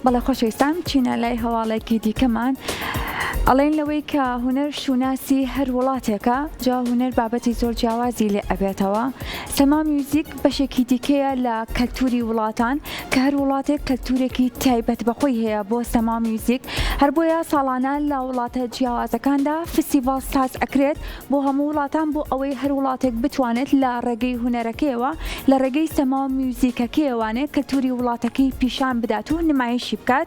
بەڵێ خۆشەویستان بچینە لای هەواڵێکی دیکەمان ئەڵێن لەوەی کە هونەر شوناسی هەر وڵاتێکە جا هونەر بابەتی زۆر جیاوازی لێ ئەبێتەوە سەما میوزیک بەشێکی دیکەیە لە کەلتوری وڵاتان کە هەر وڵاتێک کەلتورێکی تایبەت بەخۆی هەیە بۆ سەما میوزیک هەر بۆیە ساڵانە لە وڵاتە جیاوازەکاندا فستیڤاڵ ساز ئەکرێت بۆ هەموو وڵاتان بۆ ئەوەی هەر وڵاتێک بتوانێت لە ڕێگەی هونەرەکەیەوە لە ڕێگەی سەما و میوزیکەکەیەوانێ کەلتوری وڵاتەکەی پیشان بدات و نمایشی بکات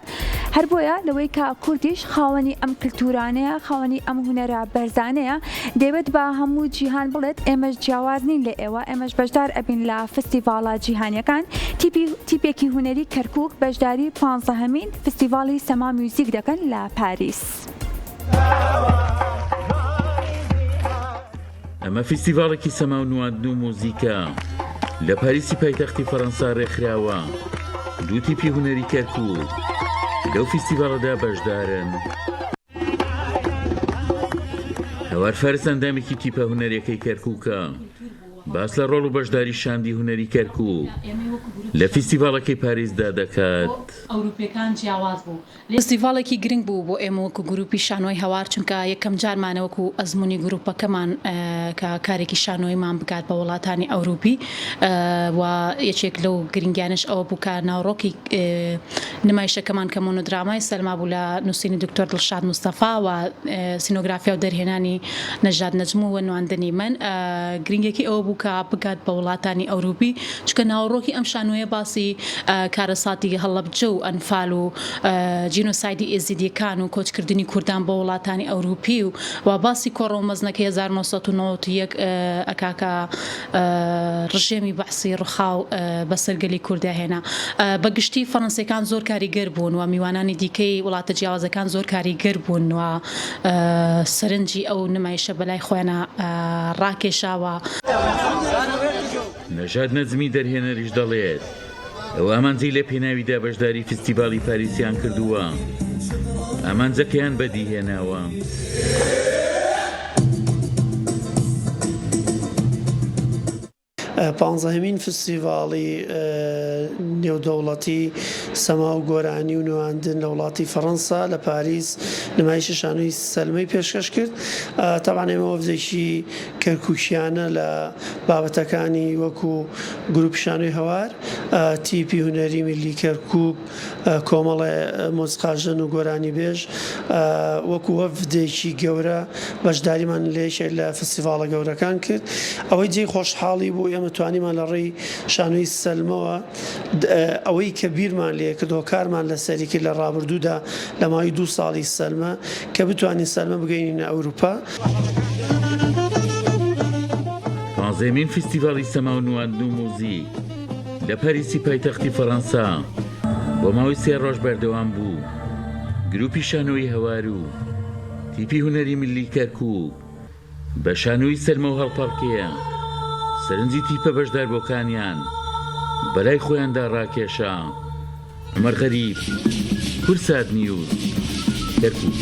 هەر بۆیە لەوەی کە کوردیش خاوەنی ئەم کلتورانەیە خاوەنی ئەم هونەرە بەرزانەیە دەیەوێت بە هەموو جیهان بڵێت ئێمەش جیاواز نین لە ئێوە ئێمەش بەشدار ئەبین لە فستیڤاڵە جیهانیەکان تیپی تیپێکی هونەری کەرکوک بەشداری پانزەهەمین فستیڤاڵی سەما میوزیک دەکەن لە پاریس. ئەمە فیستیڤاڵێکی سەما و نواندن و موزیکە لە پاریسی پایتەختی فەرەنسا رێکخراوە، دوو تیپی هونەری کەرکوک لەو فیستیڤاڵەدا بەشدارن. هەوار فارس ئەندامێکی تیپە هونەریەکەی کەرکوکە، باس لە ڕۆڵ و بەشداری شاندی هونەری کەرکوک لە فیستیڤاڵەکەی پاریسدا دەکات. فستیڤاڵێکی گرنگ بوو بۆ ئێمە وەکو گروپی شانۆی هەوار چونکە یەکەم جارمانە وەکو ئەزموونی گروپەکەمان کە کارێکی شانۆییمان بگات بە وڵاتانی ئەوروپی و یەکێک لەو گرنگیانەش ئەوە بوو کە ناوەڕۆکی نمایشەکەمان کە مۆنۆدرامای سەلما بوو لە نووسینی دکتۆر دڵشاد مستەفا و سینۆگرافیا و دەرهێنانی نەژاد نەجم و نواندنی من گرنگیەکەی ئەوە بوو کە بگات بە وڵاتانی ئەوروپی چونکە ناوەڕۆکی ئەم شانۆیە باسی کارەساتی هەڵەبجە و ئەنفال و جینۆسایدی ئێزیدیەکان و کۆچکردنی کوردان بۆ وڵاتانی ئەوروپی و و باسی کۆڕەوە مەزنەکەی 1991 ئەکا کە ڕژێمی بەعسی ڕوخاو بەسەر گەلی کوردا هێنا. بە گشتی فەڕەنسیەکان زۆر کاریگەر بوون و میوانانی دیکەی وڵاتە جیاوازەکان زۆر کاریگەر بوون و سەرنجی ئەو نمایشە بەلای خۆیانا ڕاکێشاوە. نەژاد نەجمی دەرهێنەریش دەڵێت، ئەو ئامانجەی لە پێناویدا بەشداری فستیڤاڵی پاریسیان کردووە، ئامانجەکەیان بەدیهێناوە. پانزەهەمین فستیڤاڵی نێودەوڵەتی سەما و گۆرانی و نواندن لە وڵاتی فەڕەنسا لە پاریس نمایشی شانۆی سەلمەی پێشکەش کرد. تەبعەن ئێمە وەفدێکی کەرکوکیانە لە بابەتەکانی وەکو گروپی شانۆی هەوار، تیپی هونەری میللی کەرکوک، کۆمەڵێ مۆسیقاژەن و گۆرانیبێژ وەکو وەفدێکی گەورە بەشداریمان لە یەکێک لە فستیڤاڵە گەورەکان کرد. ئەوەی جێی خۆشحاڵی بوو ئێمە توانیمان لە ڕێی شانۆی سەلمەوە ئەوەی کە بیرمان لێ کرد هۆکارمان لەسەری کرد لە ڕابردوودا لە ماوەی دوو ساڵی سەلمە کە بتوانین سەلمە بگەینینە ئەوروپا. پانزەیەمین فیستیڤاڵی سەما و نواندن و موزیک لە پاریسی پایتەختی فەڕەنسا بۆ ماوەی سێ ڕۆژ بەردەوام بوو، گروپی شانۆیی هەوار و تیپی هونەری میللی کەرکوک بە شانۆیی سەرمە و هەڵپەڕکێ سەرنجی تیپە بەشداربووەکانیان بەلای خۆیاندا ڕاکێشا. عومەر غەریب، کوردسات نیوز، کەرکوک.